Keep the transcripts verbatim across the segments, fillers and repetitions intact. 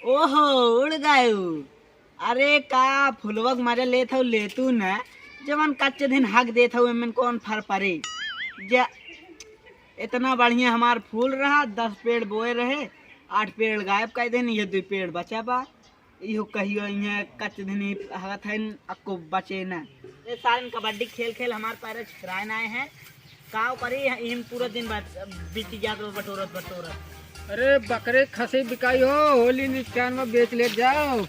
ओहो, उड़ गयू। अरे का फुलवा के मजा लेत हऊ, लेतू न। जवन कच्चे दिन हक देत हऊ, एमन कौन फर परे। जा, इतना बढ़िया हमार फूल रहा, दस पेड़ बोए रहे, आठ पेड़ गायब कर देन, ये दुइ पेड़ बचा बा। इहो कहियो इहाँ कच्चे दिन ही हगत हइन, अक्को बचे न। ये सारन कबड्डी खेल खेल हमार पैर छितराए ना आए हैं। काव करी, इहन पूरा दिन बट-, बीती जात बा बटोरत बटोरत। अरे बकरे खसी बिकाई हो, होली निपटान में बेच ले जाओ।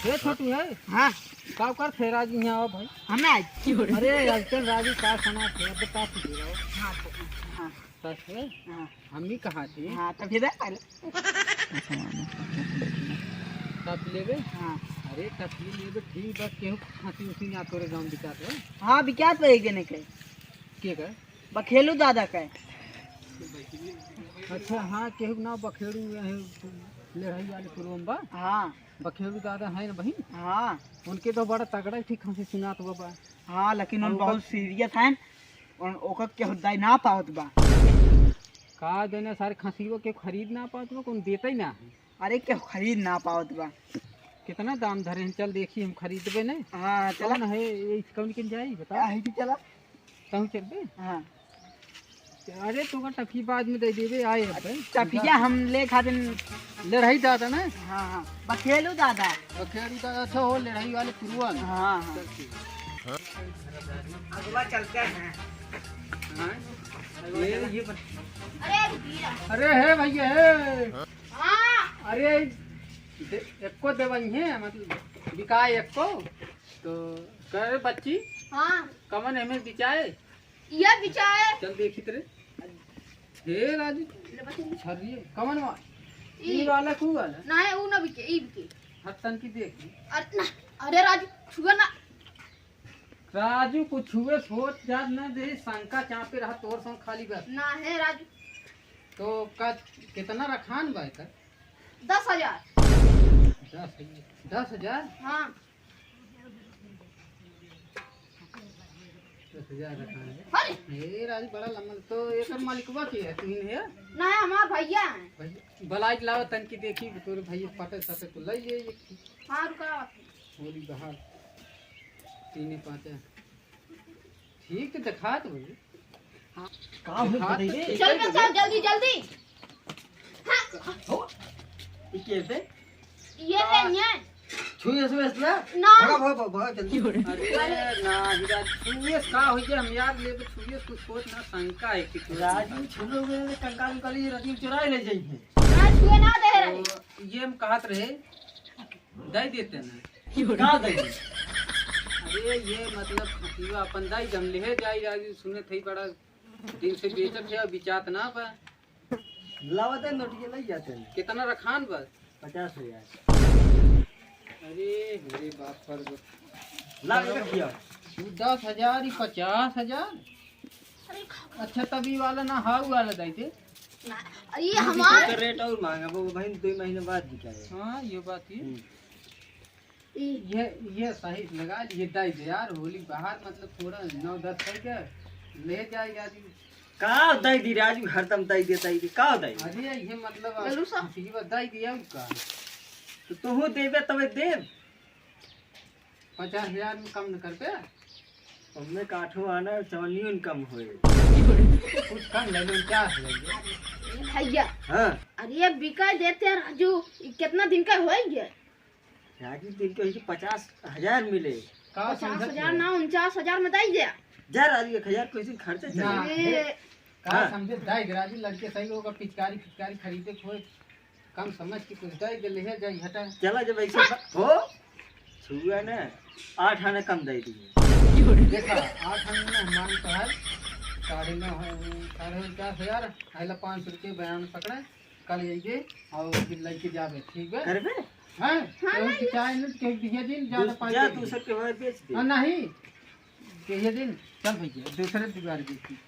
हे छोटू है। हाँ। काव कर थे राजू यहाँ आओ भाई। हम ना आए। अरे आजकल राजू का सुना थे, अब का पूछ रहे हो? हाँ, हाँ। सच है? हाँ। हम ही कहाँ थे? हाँ, तब ये देख पहले। टप लेबे? हाँ। अरे टप लेबे, ठीक बा, केहू खांसी उसी ना तोरे गाँव बिकात हो? हाँ, बिकात बा एक जने के। के का? बखेलू दादा का। अच्छा, हाँ, केहू ना बखेड़ू, यही लेढ़ई वाले पुरवम बा। हाँ। बखेड़ू दादा है ना बहिन? हाँ। उनके तो बड़ा तगड़ा ठीक खांसी सुनात बा बा। हाँ, लेकिन उन ओकर बहुत सीरियस हैं, उन ओकर केहू दई ना पावत बा। का देने सारे खसीवा के खरीद ना पावत बा, कौन देते ही ना है। अरे केहू खरीद ना पावत बा। कितना दाम धरे हैं, चल देखी हम खरीदबे ने। हाँ, चला। कौन है, ये कौन किन जाई, बता। आ, है कि चला। तहूँ चलबे? हाँ। अरे तो का टफी बाद में दे देबे, आए अब। टफिया हम ले खातिन। लड़ाई दादा ना? हाँ, हाँ। बखेलू दादा। बखेलू दादा, अच्छा हो, लड़ाई वाले पुरवन। हाँ, हाँ। चल ठीक। अगवा चलते हैं। हाँ? ये, ये बन- अरे रुकिया। अरे हे भैया, हे। हाँ। अरे, दे-, एको देवई है, मतलब, बिकाए एको। तो कह रे बच्ची, हाँ। कमन एमे बिचाए? ये बिचाए। चल देखी तेरे। हे राजू, ले बच्ची। छरिए, कमन वा? ई। ई वाला कू वाला? ना है, ऊ ना बिके, ई बिके। हत्तन की देख। अरे ना, अरे राजू, छुआ ना। राजू कुछ हुए सोच जात न दे, शंका चापे रहा तोर संग खाली बस। ना है राजू। तो का कितना रखान बा एकर? दस हजार। दस हजार? दस हजार? हाँ। दस हजार रखान है। अरे! ए राजू बड़ा लंबा, तो एकर मालिकवा के है? तू ही है? ना है, हमार भैया है। भैया, बलाइट लावा तन की देखी, तोरे भैया पटे सटे तो ले ले एक। हाँ, रुका। होली बहार। तीन पाँच। ठीक तो दिखात भाई। हाँ। का हो दिखात बताइए? तो चल बे, चल, जल्दी, जल्दी। हाँ। हो? ये कैसे? ये का? नहीं है। छुए से बस ना? ना। भागा, भागा, भागा, भागा, जल्दी। अरे ना, हीरा, छुए से का हो गया? हम यार ले छुए से कुछ सोच ना, शंका है कि तू राजू छुए हुए ने कंकाल उनका लिए रति चुराए ले जाइए। ना, छुए ना दे रहे। तो ये हम कहत रहे, दे देते ना। का दे? अरे ये मतलब खतिया अपन दाई जम ले जाई, आज सुने थे बड़ा दिन से बेचत है, बिचात ना बा। लावा दे नोटिया ले जाते हैं। कितना रखान बा? पचास हजार। अरे मेरे बाप पर ला के रखिया। तू दस हजार ही पचास हजार। अच्छा तभी वाला ना हाउ वाला दाई थे। ना, ये अभी हमार तो रेट और महंगा, वो भाई दो महीने बाद बिकाए। हाँ, ये बात ही। हम्म। ई। ये, ये सही से लगा, ये दे दे यार, होली बाहर मतलब थोड़ा नौ दस है क्या, ले जाए यार। का दे दी राजू, हरदम दे दे, दे दे, का दे दी? अरे ये मतलब लल्लू साहब। किसी की बात दे दिया उनका। तो तू देबे तबे देब। पचास हजार में कम न कर पे? हमें काठो आना चवनियो न कम होए। कुछ कम ले लो, क्या है? भैया। हाँ। अरे ये बिका देते हैं राजू, ये कितना दिन का होएंगे? राजू दिन के होइके पचास हजार मिले। का पचास हजार समझत है? ना, उनचास हजार में दे दे। जा राजू, एक हजार कैसे खर्चे ना। चले? ए, का हाँ। समझे दाई राजू, लड़के सही होगा, पिचकारी, पिचकारी खरीदे कोई कम समझ के कुछ दे दे, ले जाई हटा। चला जब ऐसे बा-, हो, छुआ ना, आठ आना कम दे दिए। देखा, आठ आना में हमारे तो है, साढ़े नौ है, साढ़े उनचास हजार, अगला पाँच सौ रुपये बयान पकड़े। कल अइबे और फिर लइके जाबे, ठीक बा? करबे? हैं? हाँ, केहू नहीं। की चाहे नहीं, केहू दिहे दिन, ज्यादा दूस-, पाई जा दे। दूसर के भाई बेच दे। हाँ, नहीं। दिहे दिन, चल भैया, दूसरे दुआर बेची।